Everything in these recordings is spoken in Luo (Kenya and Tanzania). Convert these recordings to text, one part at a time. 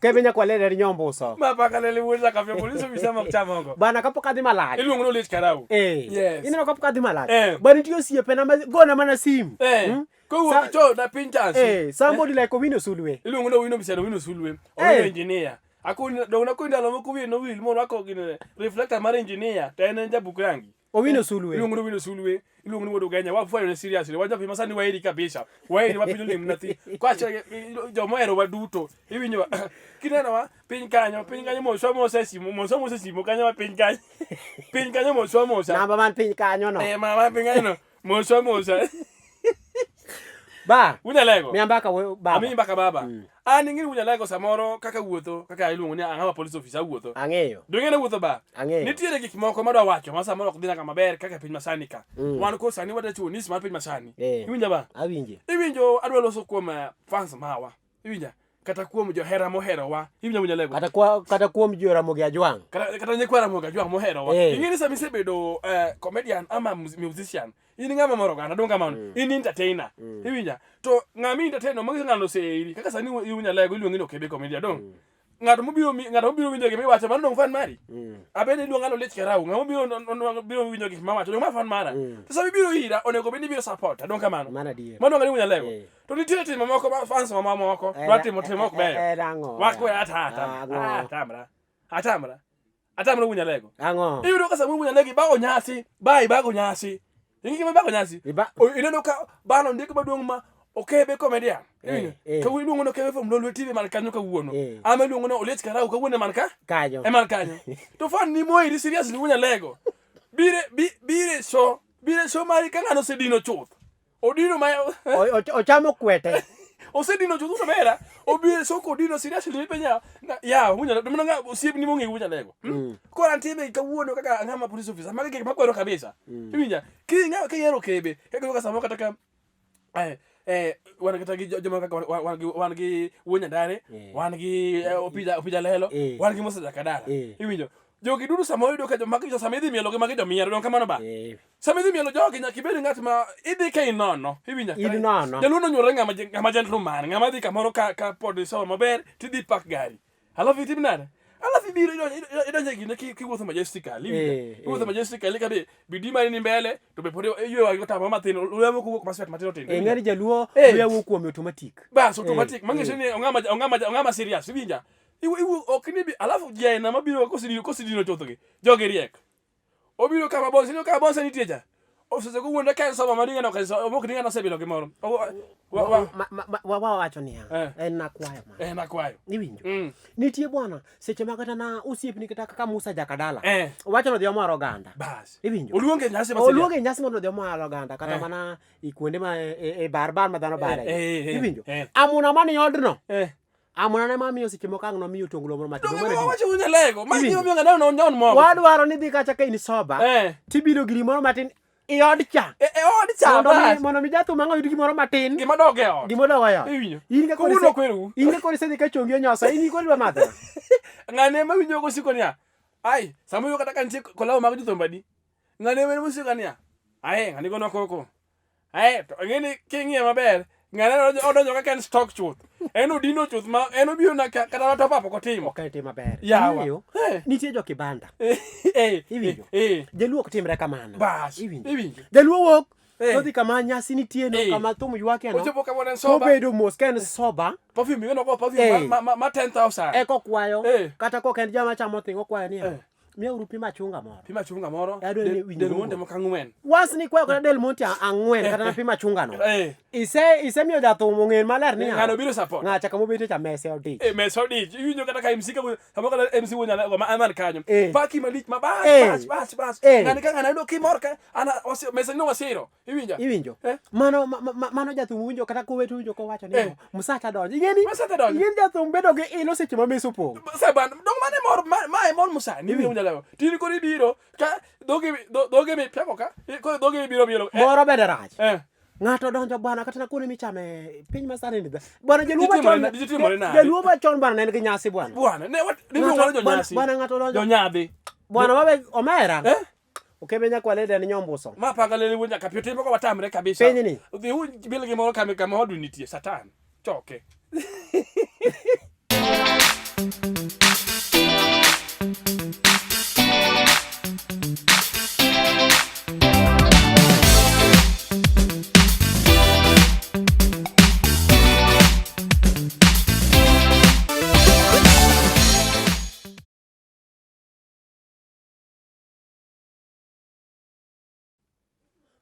Kebe nyakwalere ri nyombuso. Mapakalele wuoda kafya polisi ofisa mok chamongo. Bana kapok adhi malach. Iluongo ni Olich Karau. Eh. Yes. Ineno kapok adhi malach. Eh. Ba nitie osiepena ma gona mana simu. Eh. Hmm? Kowuok Sa- cho na piny chasi. Eh, somebody like Owino Sulwe. Iluongo ni Owino Bisero Owino Sulwe. Eh. Owino engineer. Akoni dong nakoni ndalo moko wiye nowil morwako gine reflector mar engineer to en en jabuk rangi. Owino Sulwe. Iluongo ni Owino Sulwe, iluongo ni Wuod Ugenya. Wafwenyo ne seriously. Wan jopiny masani waheri kabisa. Waheri ma piny olim nathi. Kwacho joma oherowa duto. Iwinjo kinenowa piny kanyo, piny kanyo moswa mosa e simu, moswa mosa e simu kanyo ma piny kanyo. Piny kanyo moswa mosa. Namba man piny kanyo no. Eh, mama piny kanyo no. Moswa mosa. Ba. Unyalego. Miya mbaka we baba. Amiyi mbaka baba. An ing'e ni Unyalego samoro kaka wuotho, kaka iluongo ni ang'ama police officer awuotho. Ang'eyo. Donge ne wuotho ba? Ang'eyo. Nitiere gik moko madwa wacho ma samoro ok dhina kama ber kaka piny masani ka. Wan ko sani wadwa chiwo nis mar piny masani. Eh. Iwinja ba? Awinje. Iwinjo adwa loso kuom fans mawa. Iwinja? Kata kuom johera moherowa. Iwinja Unyalego? Kata kwa kata kuom Joramogi Ajwang'. Kata kata nyikwa Ramogi Ajwang' moherowa. Eh. Ing'e ni sama isebedo comedian ama musician, in ng'ama moro oganda, dong kamano. In entertainer. Iwinja? To ng'ama entertain no manyiso ng'ano oseeri. Kaka sani Unyalego iluongi ni Okebe comedian, dong? Ng'ato mobiro ng'ato mobiro winjo gima iwacho mano dong fan mari. Abende iluonga ni Olich Karau, ng'ama obiro biro winjo gik mawacho dong ma fan mara. To sama ibiro ira onego bed ni ibiro support, dong kamano. Mano adier. Mano ng'ani Unyalego. Eh. To nitiere timo moko ma fans mamoko Eh, dwa timo timo ok beyo. eh, ang'o? Wakwe ata ata. Ang'o? Atamra. Atamra. Atamra Unyalego. Ang'o? Iyudo ka sama Unyalego ibago nyasi, ba ibago nyasi. Ing'e gima ibago nyasi? Iba- Ineno ka bano ndiko maduong' ma Okebe comedian. Eh, eh. Kawuono iluongo ni Okebe from Lolwe TV man kanyo kawuono. Eh. Ama iluongo ni Oliech Karau kawuono man ka? Kanyo. E man kanyo. To fan ni moiri seriously Unyalego. Bire bire show, bire show mari ka ng'ano osedino chuth. Odino ma Ochamo kwete. Osedino chuth usobera. Obiro soko odino seriously penya. Ya Unyalego. Mano ng'a osiepni mong'e Unyalego. Hmm? Koro antie be kawuono kaka ng'ama police officer. Magi gik makwero kabisa. Iwinja? Ki ng'a kiyiero Okebe, kaka kaka samoro kata ka wan kata gi joma kaka wan gi Wuod Nyandare, wan gi Opija Opija Lelo, wan gi Musa Jakadala. Iwinjo? Jogi duto samoro iyudo ka joma sama idhi mielo gi magi jomiero, donge kamano ba? Sama idhi mielo jogi nyaka ibed ng'at ma idhi ka inono. Iwinjo? In nono. Jaluo nonyuolore ng'ama ng'ama gentleman, ng'ama dhi kamoro ka pod isomo maber tidhi pak gari. Alafu itim nade? Alafu ibiro idonjo e gine kiwuotho majestically. Iwinjo? Iwuotho majestically ka be bidii mari ni mbele to be pod iyweyo wagi otamba mathin, luya moko wuok maswet matindo tindo. Eh, ng'eni jaluo luya wuok kuome automatic. Bas automatic. Manyiso ni ong'ama serious. Iwinja? Iwu ok ni bi alafu ji aina mabiro kosedino kosedino chutho gi. Jogi riek. Obiro kama bonse, ineno kama bonse nitie cha. Oseche kowuonde ka en somo ma ring'e no ok ok ring'e nosebilo gimoro. Wa wa Ma wawacho niya, Eh. en nakwayo ma. En akwayo. Iwinjo? Nitie bwana, seche ma kata na osiepni kata kaka Musa Jakadala. Eh. Owacho ni odhi omor oganda. Bas. Iwinjo? Oluonge e nyasi ma serious. Oluonge e nyasi mondo odhi omor oganda kata Eh. mana e kuonde ma e bar bar ma dhano bare. Eh, eh, eh, Iwinjo? eh. Amuna mani odno. Eh. Amuna ne mamiyo seche moko ang' nomiyo tonglo moro matin. Donge Mano adier. wawacho Unyalego. Ma Iwinjo? gima miyo ng'ano nyon mogo. Wadwaro ni dhi kacha ka in soba. Eh. Tibiro gi gimoro matin i od cha. E e od cha Mondo mi bas. mondo mi jathum ang' oyud gimoro matin. Gima dog e ot. Gima odok e ot. Iwinjo? In ka koro Kawuono ise- okwerou. In ka koro isedhi ka chongi onyosa, in koro idwa madho. Ng'ane ema winjo kosiko niya. Ai, sama iwuok kata ka nitie kolabo mag jothum adi. Ng'ane ema mosiko niya. Ai, ng'ani gonwa koko. Ai, to ing'e ni king'iye maber, ng'ane odonjo kaka en stock chuth. En odino chuth ma en obiro na kata top up ok otimo. Ok en tim maber. Yawa. Ing'eyo, Eh. nitie jo kibanda. Eh, Iwinjo? eh, Jaluo ok timre kamano. Bas. Iwinjo? Iwinjo. Jaluo wuok Eh. todhi kama nyasi nitie no, Eh. kama thum ywakie no. Ochopo kama en sober. Obedo mos ka en sober. Perfume ineno ko perfume Eh. ma 10,000. Eka okwayo Eh. kata kok en jama chamo thing okwayo niya. Eh. Miyauru pi machunga moro. Pi machunga moro. Adwa ni winjo Del Monte moro. moko ang'wen. Was ni kwayo kata Del Monte ang'wen kata na pi machunga no. Eh. Ise isemiyo jathum ong'e maler niya. Ng'ano biro support. Ng'acha kama obete cha mese odich. Eh, mesa odich. Iwinjo kata ka MC ka samoro kata MC wuon nyalo ma aman kanyo. Eh. Paki malich ma bas Eh. bas bas bas. Eh. Ng'ani ka ng'ani yudo kimor ka ana mesa ni wasiro. Iwinjo? Iwinjo? Eh. Mano mano jathum winjo kata koweto winjo kowacho ni Eh. Msacha donjo. Ing'eni? Msacha donjo. Ing'eni jathum bedo gi ilo seche ma mesa opong'. Saban, dong mane mor ma e mor Musa, ni winjo lewo. Tini koro ibiro ka dhogi dhogi mi piako ka, koro dhogi ibiro mielo. Moro bende rach. Eh. Ng'ato donjo bwana kata na kuonde michame piny masani ni. Bwana jaluo Jitimore machon. jitimore nade? Jaluo machon bwana ne en gi nyasi bwana. Bwana, ne wat ne Ng'ato- luongo ni bwana- jonyasi. Bwana ng'ato donjo. Jonyadhi. Bwana wawe omera. Eh? Okebe nyakwalede en nyombuso. Ma panga lele wuon nyaka pio timbe ko watamre kabisa. Pinyni. Dhi u bil gimoro kama kama odu nitie Satan. Choke.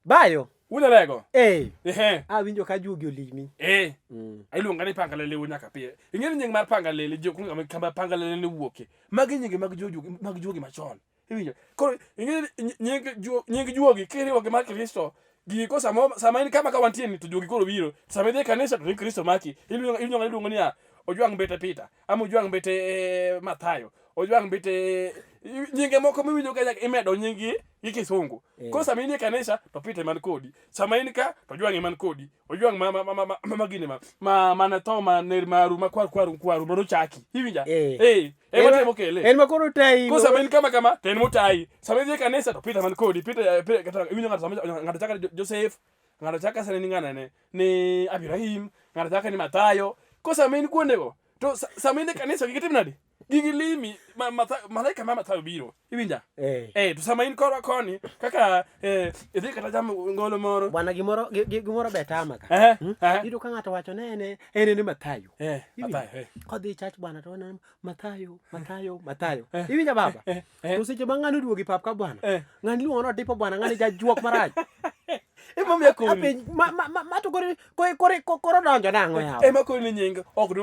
Bayo. Unalego. Eh. Ehe. Awinjo ka juogi olimi. Eh. Mm. Iluonga ni panga lele wuon nyaka pie. Ing'e ni nying mar panga lele jo kama kama panga lele ne wuoke. Magi nyinge mag jojuogi mag juogi machon. Iwinjo. Koro ing'e ni nying juo nying juogi kiriwo gi mar Kristo gigi ko sama sama in kama ka wantie ni to juogi koro biro. Sama idhi e kanisa to ni Kristo maki. Iluongo iluongo iluongo niya Ojwang' Mbete Peter ama Ojwang' Mbete eh, Mathayo. Ojwang' Mbete nyinge moko miwinjo ka nyaka imedo nyingi gi kisungu. Eh. Koro sama in e kanisa to Peter man kodi. Sama in ka to Ojwang' man kodi. Ojwang' ma ma ma ma, ma, ma gine ma ma mane tho ma ner maru ma kwar kwaru kwaru mano chaki. Iwinja? Eh. Eh. Ema temo kele. En ma koro tayi. Koro sama in kama kama to en motayi. Sama idhi e kanisa to Peter man kodi. Peter, eh, Peter kata iwinjo ng'ato sama ng'ato chaka ni Joseph, ng'ato chaka sani ni ng'ana ne ni Abraham, ng'ato chaka ni Mathayo. Koro sama in kuondego to sama in e kanisa gigi tim nade? Gigi limi ma, malaika ma Mathayo biro. Iwinja? Eh. Eh, to sama in korwa koni kaka eh, idhi kata chamo ngolo moro. Bwana gimoro gimoro be tama ka. Eh, Hmm? eh. Iyudo ka ng'ato wacho ne en en en Mathayo. Eh, Iwinjo? Mathayo, eh. Kodhi church bwana to oneno Mathayo, Mathayo, Mathayo. Eh. Iwinjo baba? Eh, eh. To seche ma ng'ani oduogo e pap ka bwana. Eh. Ng'ani iluongo ni Odipo bwana, ng'ani jajuok marach. Ema omiyo akoni. Apenj ma ma ma, ma to koro koro koro koro donjo nang'o yawa? Ema koni ni nying ok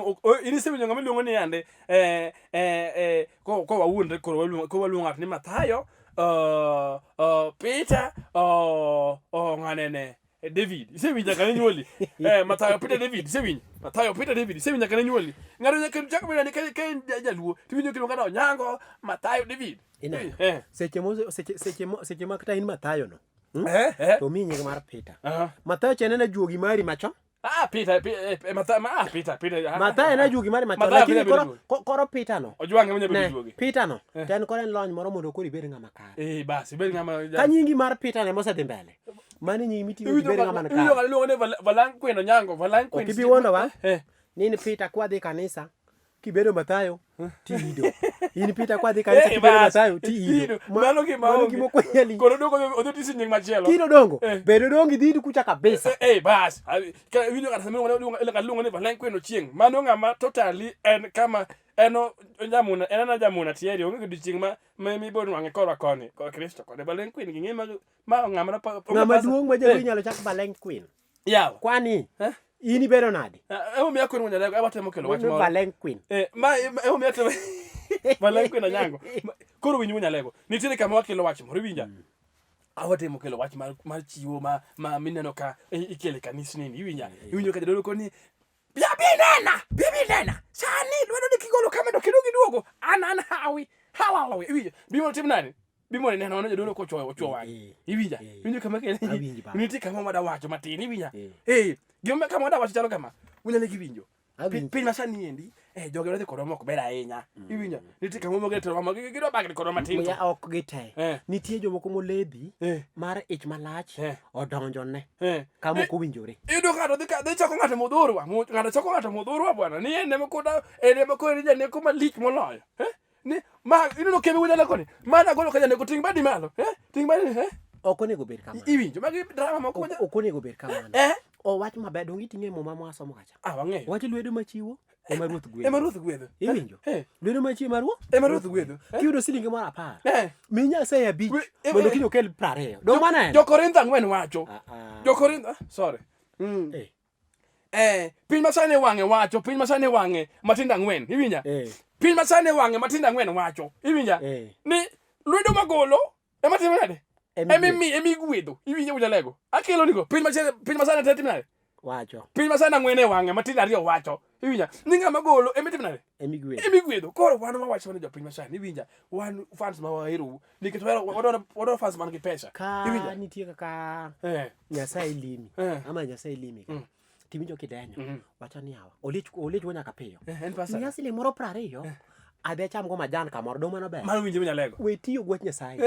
in isewinjo ng'ama iluongo ni yande eh, eh, eh, ko ko wawuondre koro waluongo ko waluongo ng'ato ni Mathayo uh, Peter ng'anene David isewinjo nyaka ne nyuoli eh, Mathayo Peter David isewinjo Mathayo Peter David isewinjo nyaka ne nyuoli ng'ato nyaka chak bedo ni ka ka en jaluo tiwinjo kiluongo ni Onyango Mathayo David Ineno? eh Seche mo seche seche mo seche ma kata in Mathayo no. Hmm? eh eh To omiyi nying mar Peter. Aha. Mathayo cha en ajuogi mari machon. Ah, Peter, Peter, eh, Mathayo, ah, Peter, Peter. ah, Mathayo en ajuogi mari machon. Mathayo Lakini bedo koro ajuogi. koro Peter no. Ojwang' ema nyalo bedo Ne, juogi. Peter no. To en koro en lony moro mondo koro ibed ng'ama kare. Eh, bas, ibed ng'ama Ka nyingi mar Peter ne mosedhi mbele. Mano e nying miting'o Iwinjo ibed ng'ama ng'ama iwinjo kare. ng'ama iluongo ni Valanquin Onyango, Valanquin. Ok ibi wuondowa. Eh. Ni in Peter kwadhi kanisa kibedo Mathayo tiido. In Peter kwadhi kanisa Eh, kibedo bas, Mathayo tiido. ido. Mano gima mano onge. gima ok wanyal. Koro odongo odhi tisi nying machielo. Kino dongo. Eh. Bed odongo idhi kucha kabisa. Eh, eh, bas. Ka iwinjo ng'ato sama iluongo ni iluongo ni Valanquin Ochieng'. Mano ng'ama totally en kama en jamuna, en ana jamuna tieri, onge odiochieng' ma ma mibo nwang'e korwa koni, kor Kristo kode. Valanquin ging'e ma ma ng'ama Ng'ama duong' ma jaluo Eh, inyalo chak Valenquin. Yawa. Kwani Eh? in ibedo nade? Emomiyo akoni wuon Jalego, watemo kelo wach Ni moro. Valenquin. Eh, ma emomiyo atemo Valenquin Onyango. Koro winj wuon Jalego, nitiere kama wakelo wach moro, iwinja? Awatemo kelo wach mar, mar chiwo ma, ma mineno ka ikelo e kanisni ni, iwinja? Iwinjo ka jadolo koni bi nena, bi nena. Sani lwedo ni kigolo kama to kendo giduogo. An an hawi. Hallelujah. Iwinjo? Bi mondo tim nade? Bi mondo ineno mano jadolo kochwoyo ochwo wang'e. Eh. Iwinja? Eh. Iwinjo kama kele? Awinji baba. Nitie kama wada wacho matin, iwinja? Eh. Eh, gima kama wada wacho chalo kama. Unyalo kiwinjo. Awinjo. Piny masani endi, eh, jogi dwa dhi kodwa mok ber ahinya. Iwinjo? Nitie kama mogo tero ma gidwa bagni kodwa matin to. Muya ok gite. Eh. Nitie jomoko moledhi Eh. mar ich malach Eh. odonjone Eh. kama ok owinjore. Iyudo ka ng'ato dhi ka dhi choko ng'ato modhurwa, ng'ato choko ng'ato modhurwa bwana. Ni en ema koda en ema koro en janeko malich moloyo. Eh? Ni ma ineno keme wuod Jaleko ni. Ma nagolo ka janeko ting' badi malo. Eh? Ting' badi eh? Ok onego bed kamano. Iwinjo magi drama moko Ok ok onego bed kamano. Eh? Owach maber donge iting'e muma mwasomo kacha. Ah wang'eyo. Wach lwedo machiwo ema ruoth gwedho. Ema ruoth gwedho. Iwinjo? Eh. Lwedo machiwo ema ruoth? Ema ruoth gwedho. Eh? Kiyudo silingi moro 10. Eh. Mi Nyasaye 5 We- mondo kiny okel 20. Donge mano en? Jo-Korintho 4 wacho. Ah, ah. Jo-Korintho, sorry. Eh. Eh, piny masani wang'e wacho, piny masani wang'e matindo 4, iwinja? Eh. Piny masani wang'e matindo 4 wacho, iwinja? Eh. Ni lwedo magolo ema timo nade? Ema Ema imi ema igwedho, iwinja wuod Jalego? Akelo nigo, piny masani piny masani te timo nade? Wacho. Piny ma sani ang'wen e wang'e matindo ariyo wacho. Iwinja? Ni ng'ama golo ema itimo nade? Emigwedho. Emigwedho. Koro wan wawacho ne jopiny masani, iwinja? Wan fans ma waherou nikech wahero wadwaro wadwaro fans man gi pesa. Ka Iwinja? nitie kaka Eh. Nyasaye limi Eh. ama Nyasaye limi ka. Tiwinjo kidenyo. Wacho ni yawa. Oliech oliech wuo nyaka piyo. Eh, en pesa. Miya siling moro 20. Adhi acham go majan kamoro. Dong mano ber. Mano winjo minyalego. We tiyo gwach Nyasaye.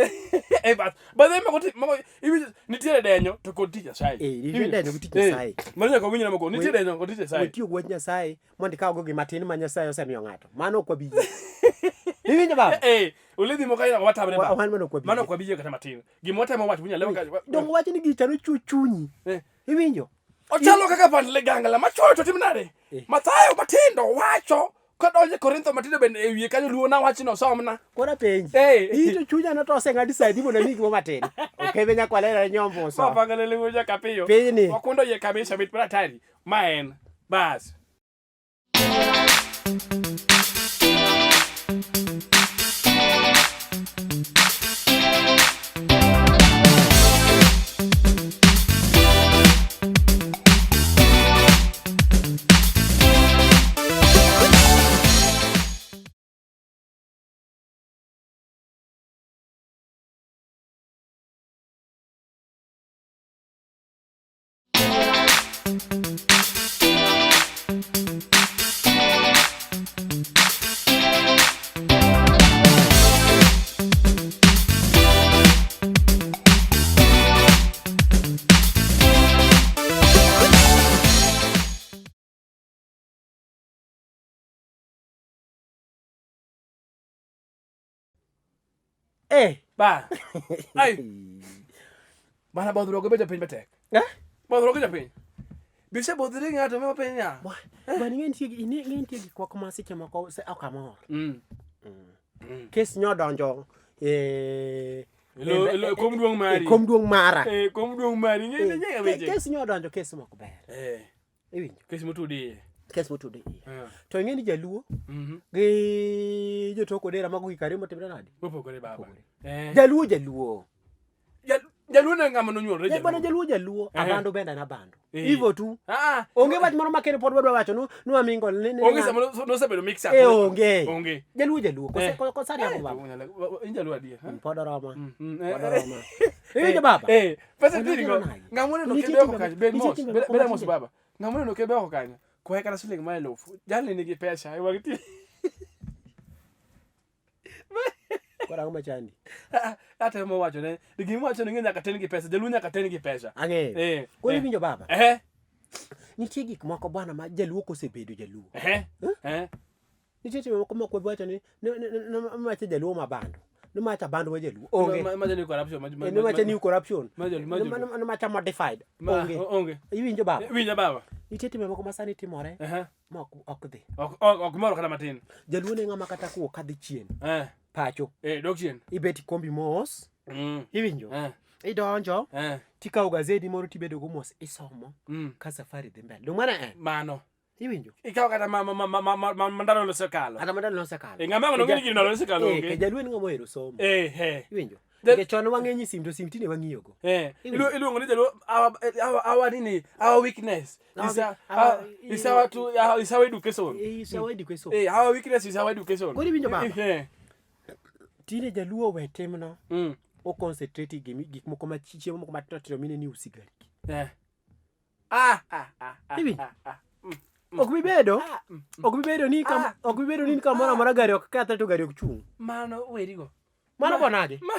Eh, but but then mago mago iwinjo nitiere denyo to kod tich Nyasaye. Eh, nitie Iwinjo? denyo gi tich Eh, Nyasaye. Mano nyaka winjre mokwongo. Nitie denyo kod tich We Nyasaye. tiyo gwach Nyasaye mondo ikaw go gima tin ma Nyasaye osemiyo ng'ato. Mano ok wabi yie. Iwinjo baba? Eh, oledhi moko aina watamre ba. Wan mano ok wabi Mano yie. ok wabi yie kata matin. Gima watemo wacho minyalego ka. Dong wach ni gicha nochwo chunyi. Eh. Iwinjo? Ochalo kaka pand ligangla machuoyo to tim nade? Eh. Mathayo matindo wacho kadonjo e Korintho matindo bende e wiye kanyo luona wachno somna. Koro apenji. Eh. Ito chunya no to oseng'adi sa adi mondo amiyi gimoro matin. Okebe nyakwalera nyombuso. Mapangalele wuoja kapiyo. Pinyni. Wakundo yie kabisa mit mar hatari. Ma en. Bas. Eh. Ba. Ai. Bana bodhruok gi jopiny be tek. Eh? Bodhruok gi jopiny. Bise bodhri ng'ato ma piny nya. Bwana ing'e nitie gi- ing'e nitie gik moko ma seche moko ok amor. Mm. Kes nyodonjo eh Elo kom duong' mari. e kom duong' mara. Eh, kom duong' mari. Ng'e ng'e weche. Kes nyodonjo kes mok ber. Eh. Iwinjo? Kes motudi iye. Kes motudi iye. Eh. To ing'e ni jaluo Mhm. gi jotok odera mago gik ariyo motimre nade? Mopogore baba. Eh. Jaluo jaluo. Jaluo ne ng'ama nonyuolore Ja- Bwana jaluo jaluo, Eh. abando bende en abando. Eh. Hivyo tu. Ah, Onge wach moro makende pod wadwa wacho nu nu amingo ni ni onge sama nosebedo mix up. Eh, onge. Onge. Jaluo jaluo. Kose Eh. kosa riambo baba. In jaluo adier. ha? Pod oroma. Eh, Pod oroma. Iwinjo baba? Eh, pesa Wan tiri go. wachero nade? Ng'ama oneno Nitie kebe oko timbe kanyo, ma- bed nitie mos. timbe Bed moko bed mos matinde. baba. Ng'ama oneno kebe oko kanyo. Kwaye kata siling ma elufu. Jalni nigi pesa, e wang' ti. Koro ang'o machandi? Atemo wacho ne, gima wacho ni ng'e nyaka ten gi pesa, jaluo nyaka ten gi pesa. Ang'eyo. Eh. Koro eh. iwinjo baba? Eh. Nitie gik moko bwana ma jaluo kosebedo jaluo. Eh. Eh. Nitie timbe moko mok wabi wacho ni macha jaluo ma bando. Ni macha bando wa jaluo. Onge. Ma ma ni corruption, ma Eh, Ni macha new corruption. Ma jaluo, ma Ni jaluo. ni macha modified. Ma Onge. onge. Iwinjo baba? Winja baba. Nitie timbe moko ma sani timore Eh. ma ok ok dhi. Ok ok ok moro kata matin. Jaluo ne ng'ama kata kuo kadhi chien Eh. pacho. Eh, dok chien. Ibet ikombi mos. Iwinjo? Eh. Idonjo Eh. tikawo gazedi moro tibedo go mos isomo ka safari dhi mbele. Dong mano en. Mano. Iwinjo? Ikawo kata ma ma ma ma ma ma ndalo nosekalo. Kata mandalo nosekalo. Eh, ng'ama ang' nong'e ni gino ndalo nosekalo Eh, onge. ke jaluo en ng'ama ohero somo. Eh, eh. Iwinjo? Ja- Nikech chon wang'eny sim to sim tinde wang'iyogo. Eh, Iwinjo? iluongo ni jaluo our nini, our weakness is Our- our, is our to our, is our education. Eh, is our education. Eh, our weakness is our education. Koro iwinjo baba? Eh. Tinde jaluo owe timno Mm. o concentrate e gimi- gik moko ma chiemo moko matindo tindo mine ni usigari. Eh. Ah, ah, ah, ah, Iwinjo? ah, ah. Ok bibedo, ok bibedo ni kam, ok bibedo ni kamoro amora gari ok kethre to gari ok chung'. Mano werigo. Mano bonade. Ma,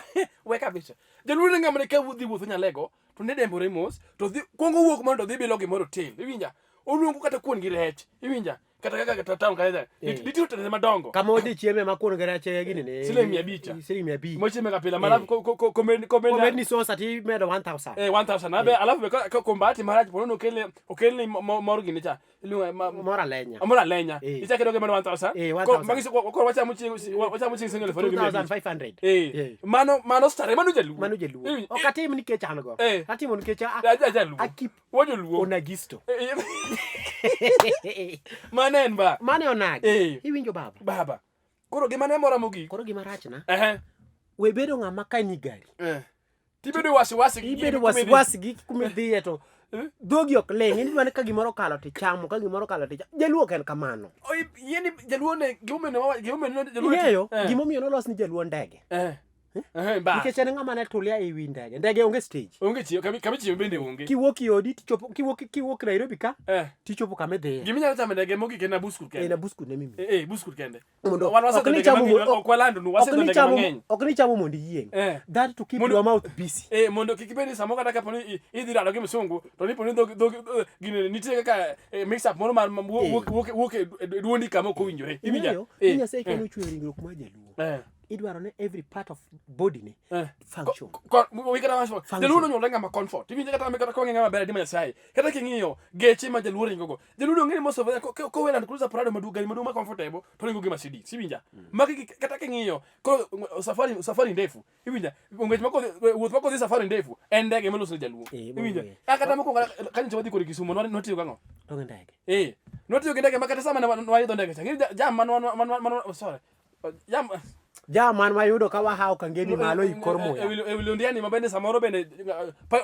we kabisa. Jaluo ne ng'ama ne ka dhi wuotho Nyalego to ne dembore mos to dhi kuongo wuok mondo dhi bilo gimoro otel. Iwinja? Oluongo kata kuon gi rech. Iwinja? Kata kaka kata town kacha. Eh. Nitie otende madongo. Kama odhi chieme ma kuon gi rech e gini ne. Siling 500 cha. Siling 500. Mochieme ka pile mana ko komen komen Omed ni sosa ti imedo 1000. Eh 1000 abe alafu be ka kuom bahati marach po nono okelni okelni mor gini cha. Iluongo ma Moro alenya. Amor alenya. Eh. Ichako idoge mana 1000. Eh, Ko 1000. mangiso koro wachamo chieng wachamo chieng siling 2500. 2500. Eh. Eh. Mano mano stare mano jaluo. Mano jaluo. Eh, Ok atim nikech an go. Eh. Atimo nikech Ja jaluo. a keep Wajoluo. on agisto. Eh, eh. Mano en ba. Mano e onagi. Eh. Iwinjo baba. Baba. Koro gima ne mora mogik. Koro gima rach na. Ehe. We bedo ng'ama ka ni gari. Eh. Tibedo wasiwasi gi Ibedo gi kumidhi. wasiwasi gi kumidhiye to Dhogi ok ling', in idwa ni ka gimoro okalo to ichamo, ka gimoro okalo to ichamo. Jaluo ok en kamano. Oi, yieni jaluo ne gimomiyo ne gimomiyo ne jaluo Ing'eyo gimomiyo nolos ni jaluo ndege. Eh. Eh, ba. Nikech en ng'ama ne tulia e wi ndege. Ndege onge stage. Onge chiemo, kami kami chiemo bende onge. Kiwuok e odi tichopo kiwuok kiwuok Nairobi ka Eh. tichopo kama idhiye. Gima inyalo chamo e ndege mogik en buskut En kende. buskut ne mimi. Eh, eh, buskut kende. Mondo Wan ok wasedho ni ndege chamo mang'eny, ok walandonu, ok wasedho ni ndege chamo mang'eny. ok ni chamo mondo iyieng'. Eh. That to keep Mondo- your mouth busy. Eh, mondo kik ibed ni samoro kata kapo ni idhi rado gi msungu to nipo ni dhog dhog gini nitie kaka mix up moro mar wuok wuok wuok e duondi kama ok owinjore. Iwinja? Ing'eyo Eh, ni Nyasaye eh, kane ochweyo ringruok mar jaluo. eh, Idwaro ni every part of body ne eh. function. Ko- kata wacho Function. jaluo nonyuolre ng'ama comfort iwinjo kata kata kong'e ng'ama ber adima Nyasaye kata king'iyo geche ma jaluo ringogo jaluo donge ni most of them kowe Land Cruiser Prado maduong' gari maduong' ma comfortable to ringo gi Mercedes iwinja magi kata king'iyo koro safari safari ndefu iwinja ng'wech ma kodhi wuoth ma kodhi safari ndefu en ndege molos ne jaluo Eh, iwinja bonge. Ah, kata mokwongo ka nyocha wadhi kode Kisumu nwatiyo gang'o To gi ndege. eh nwatiyo gi ndege ma kata sama ne waidho ndege cha ng'eni jam man oh, sorry jam Ja man wayudo ka wahawo kangemi malo i kor muya. E wi Londiani ma bende samoro bende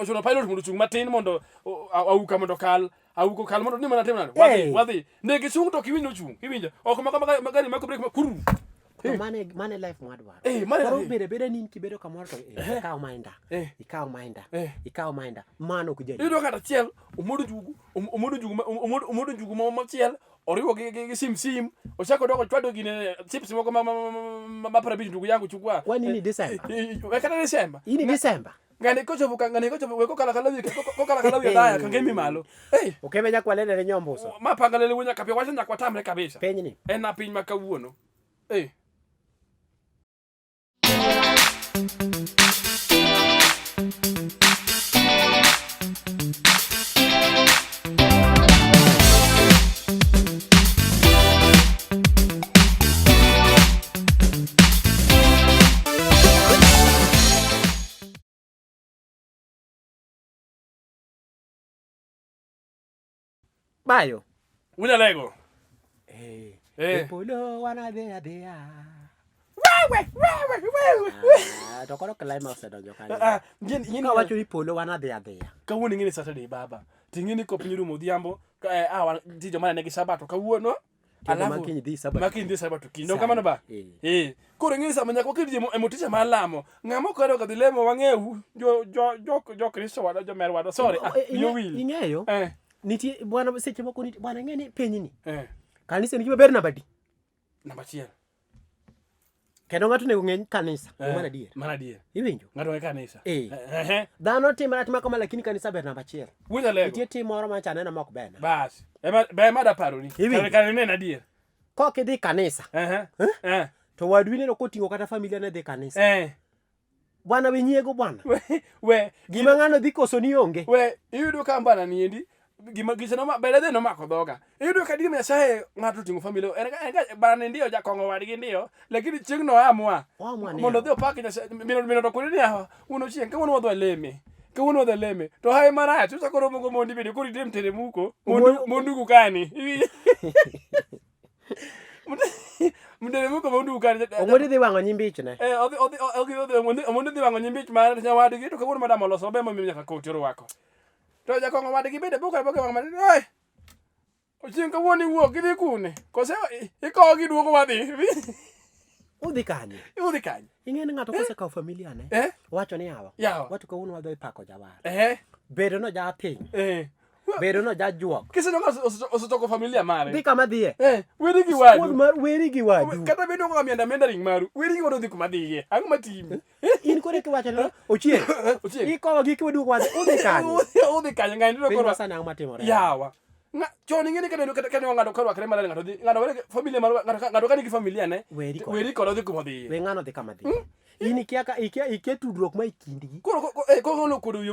ochuno pilot mondo ochung' matin mondo auka mondo okal auka okal mondo ni mana tim nade wadhi Eh. wadhi ndege chung' to ok iwinj nochung' iwinjo ok maka maka gari mako brake ma kuru To mane mane life mwadwaro. Eh, mane- Koro bedo abeda ni in kibedo kamoro to ikaw minda. Eh. Ikaw minda. Eh. Ikaw minda. Mano ok jaluo. iyudo kata achiel omodo njugu omodo njugu omodo njugu machiel oriwo gi, gi, gi sim sim ochako odok ochwado gine chips moko ma, ma, ma, ma, ma 50 ndugu yangu chukua Kwani ni December? Kata December Ini December. ng'ani kochopo ka ng'ani kochopo we kokala kala wi kokala kala wi odaya ka ngemi malo hey Okebe nyakwalene ne nyombuso. ma pangalele wuo nyaka pia wacho nyaka watamre kabisa Pinyni. en na piny ma kawuono hey. Bayo. Unyalego. Eh. Eh. E polo wanadhi adhiya. Wewe, wewe, wewe. Ah, to koro climax osedonjo kanyo. Ah, ngin Ka wacho ni polo wanadhi adhiya. Kawuono ing'e ni Saturday baba. Ting'e ni kopiny rumo odhiambo, ka ah wan nitie joma nigi sabato kawuono. Kendo ma kiny dhi Sabato. Ma kiny dhi sabato kiny. Donge Sani, kamano ba? eh. Eh. Koro ing'e ni sama nyaka waket ji e motisha mar lamo. Ng'ama ok ohero ga dhi lemo wang'ewu jo jo jo jo Kristo wadwa jo mer wadwa. Sorry, ah, Eh, wiya owil. Ing'eyo? Eh. Nitie bwana seche moko nitie bwana ing'e ni pinyni. Eh. Kanisa en gima ber namba adi? Namba achiel. Kendo ng'ato onego ng'e kanisa. Eh, Mano adier. Mano adier. Iwinjo? Ng'ato ng'e kanisa. Eh. Eh, eh. Dhano timre atima kama lakini kanisa ber namba achiel. Wuoda lego. Nitie tim moro ma chaneno ma ok berna. Bas. Ema be ema daparoni. Iwinjo? Kare kare neno adier. Kok idhi kanisa Eh. Eh. to wadu ineno koting'o kata familia ne dhi kanisa. Eh. Bwana we nyiego bwana. We we Gima ng'ano dhi koso ni onge. we iyudo ka mbana niendi gima gicha noma bele dhe nomako dhoga iyudo ka dimi nyasaye ng'ato oting'o familia en ga- en ga bana ndio jakong'o wadgi ndio lakini chieng' no amua Oamua ni mondo odhi opak nyasaye mino mino to koni niya un ochieng' kawuono wadhi waleme kawuono wadhi waleme to haye marach uchako romo go mondi bende koro item teremuko mondu Omoyo- mondugu kani mteremuko mondugu kani Ong'odi dhi wang'o nyimbichne. Eh, odhi odhi odhi odhi omondi omondi dhi wang'o nyimbich mar nyawadgi to kawuono madam oloso maber momiyo nyaka koti orwako. To jakong'o wadgi bende bukore boke wang' matin. Oi! Ochieng' kawuono iwuok idhi kune? Kose ikowo gi duogo wadhi? Udhi kanye? Udhi kanye? Ing'e ni ng'ato kosekawo familia ne. Eh? Wacho ni yawa. Yawa. Watu kawuono wadhi pako jawar. Eh? Bedo no ja piny. Eh. Bedo no jajuok. Kiseneno ka osechoko familia mare. Dhi kama dhiye. Eh, weri gi Squad wadu. mar weri gi wadu. Kata bedo ka mienda mienda ring maru. Weri gi wadu dhi kuma dhiye. Ang'o matimi? In kore kiwacho ni ochieng'. Ochieng'. Ikowo gi kiwaduogo wadhi. Udhi kanye? Udhi kanye? Ng'ani neno Piny koro. masani ang'o matimore? Yawa. Nga chon ing'e ni kaneno kata kaneno ng'ato korwakre maler ng'ato dhi ng'ato were familia mar ng'ato ng'ato ka nigi familia ne Weri kode. weri kode odhi kuma odhiye. We ng'ano dhi kama dhiye. In ikia ka ikia ikia tudruok ma e kindgi. Koro koro koro okuodo wiye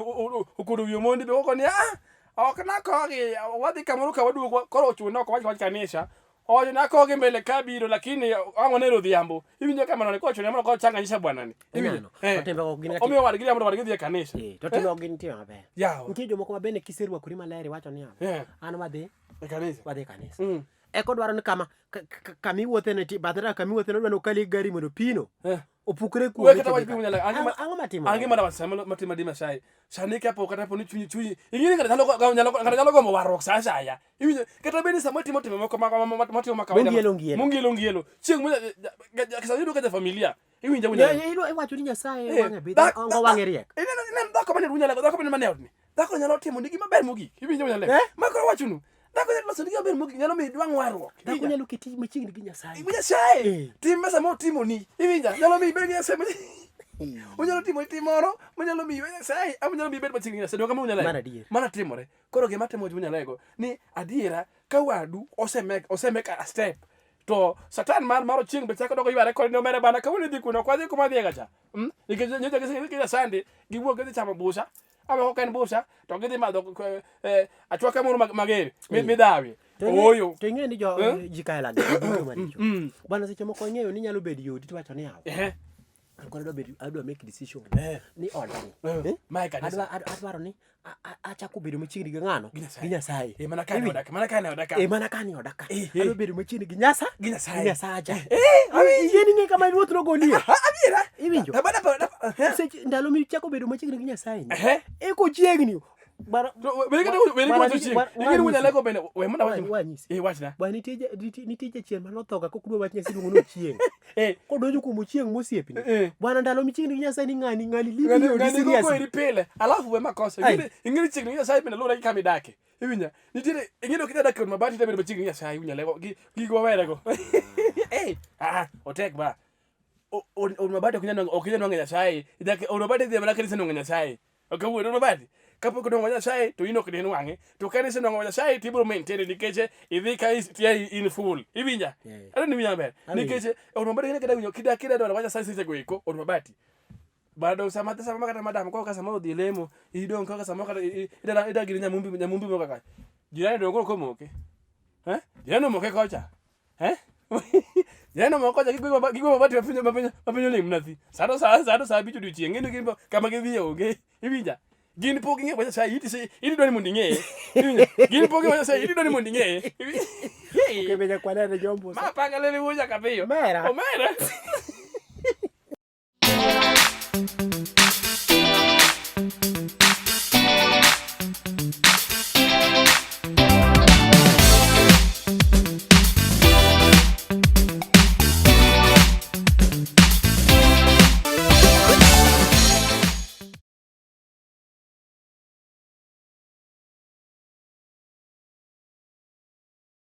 okuodo wiye Omondi be koko ni ah ok nakogi wadhi kamoro ka waduogo koro ochuno ok wach wach kanisa owacho ni akogi mbele ka biro lakini ang' waneno odhiambo iwinjo ka manone kochuno mondo kochanganyisha bwanani iwinjo Ineno? To timbe ok gin omiyo wadgi mondo wadgi dhi e kanisa Eh, to timbe ok gin timbe maber. Yawa. Nitie jomoko ma bende kiserwakori maler iwacho ni yawa. Eh. An wadhi e kanisa wadhi e kanisa. Mm. Eka odwaro ni kama kama iwuothe ni bathe kama iwuothe no odwa ni okali gari mondo pino. Eh. Opukre We kuome. kata wach piny nyalo Ang'o ang'o matimo? Ang'e mana wach sama matimo di Masai. Sani kapo kata po ni chunyi chunyi ing'e ng'ato nyalo nyalo ng'ato nyalo gombo warruok sa asaya. Iwinjo kata bed ni sama timo timbe moko ma matimo ma kawaida. Mongielo ngielo. Mongielo ngielo. Chieng' mo sani yudo ka ja familia. Iwinjo winjo. Ne, iwacho ni Nyasaye Eh, wang'e bidho, dhak- ongo wang'e riek. Ineno ineno dhako mane runyalego dhako mane mane odni. Dhako nyalo timo ni gima ber mogik. Iwinjo winjo Eh? Ma koro wachonu. Dhako nyalo loso ni gima ber mogik nyalo miyo idwang' warruok. Dhako Iwinjo? nyalo keti machiegni gi Nyasaye. Iwinjo Nyasaye. Eh. Tim ma sama otimoni. Iwinjo? Nyalo miyo ibed gi Nyasaye. Onyalo timo tim moro manyalo miyo iwe Nyasaye ama nyalo miyo ibed machiegni gi Nyasaye. Donge kamano unyalo Mano adier. Mano timore. Koro gima timo unyalo ni adiera ka wadu osemek osemek a step to satan mar mar ochieng be chako dogo yware kod ni omera bana kawuono idhi kuno ok wadhi kuma dhiye gacha mm? nikech nyocha gise sande giwuok gidhi chamo busa ama ok en busa to gidhi madho eh, achwaka moro mager midhawi ooyo To ing'eyo ni jo Eh? ji kaela gi duto maricho. Mm. Bwana seche moko ing'eyo ni nyalo bedo yodi to iwacho ni yawa. Ehe. An koro adwa bedo adwa make decision Eh. ni oda ni. Eh. Eh? Mae kanisa. Adwa adwaro ni achako bedo machiegni gi ng'ano? Gi Nyasaye. Gi Nyasaye. Eh, mana ka ne oda ka, mana ka ne oda ka. Eh, mana ka ni oda ka. Eh, eh. Adwa bedo machiegni gi Nyasa. Gi Nyasaye. Gi Nyasacha. Eh, awinjo. Yie ni ng'e kama ruoth nogolie. Ah, adiera. Iwinjo? Daba, daba, daba. Eh. Seche ndalo michako bedo machiegni gi Nyasaye ni. Ehe. Eko chiegni. Bara To, weri kata weri Bwana, wacho chieng'. Ing'e ni wunyalego bende we mondo awach. Wanyisi. Eh, wachna. Bwana nitie jachien manothoga kokdwa wach Nyasaye iluongo ni Ochieng'. Eh. Kodonjo kuom Ochieng' mosiepni. Eh. Bwana ndalo michiegni gi Nyasaye ni ng'ani ng'ani libi Ng'ani odi ng'ani go seriously. koeri pile. Alafu we makosa. Ai. Ing'e ing'e ni chiegni gi Nyasaye bende luwore gi kama idake. Iwinja? Nitiere ing'e ni ok inyal dak e od mabati to ibedo machiegni gi Nyasaye wunyalego. Gi gigo wawerego. Eh, ah, otek ba. Od mabati ok inyal nwang'o ok inyal nwang'o Nyasaye. Idak od mabati idhi mana kanisa nwang'o Nyasaye. Ok awuoyo od mabati. Kapok onwang'o Nyasaye to in ok dinwang'e. To ka isenwang'o Nyasaye to ibiro maintain nikech idhi ka tia in full. Iwinja? Yeah. Adwa ni iwinja maber. Awinjo. Nikech od mabati kata kida winjo kida kida dwaro wach Nyasaye seche go eko od mabati. Bado sama sama kata madam koro ka samoro odhi lemo, idong' kaka samoro kata ida ida gi nyamumbi nyamumbi moro kaka. Jirani dong' koro komoke. Eh? Jirani omoke kocha. Eh? Jirani omoke kocha gigwe mabati gigwe mabati mapiny mapiny mapiny oling' mana thi. Sano sa sano sa 5 odiochieng' ng'eni gin kama gidhiye onge. Iwinja? Gin pok ging'eyo wach Nyasaye, iti iti dwani mondo ing'eye. Iwinja? Gin pok ging'eyo wach Nyasaye, iti dwani mondo ing'eye. Okay, be nyakwalere jombo. Ma panga lele wuocha kapiyo. Omera. Omera.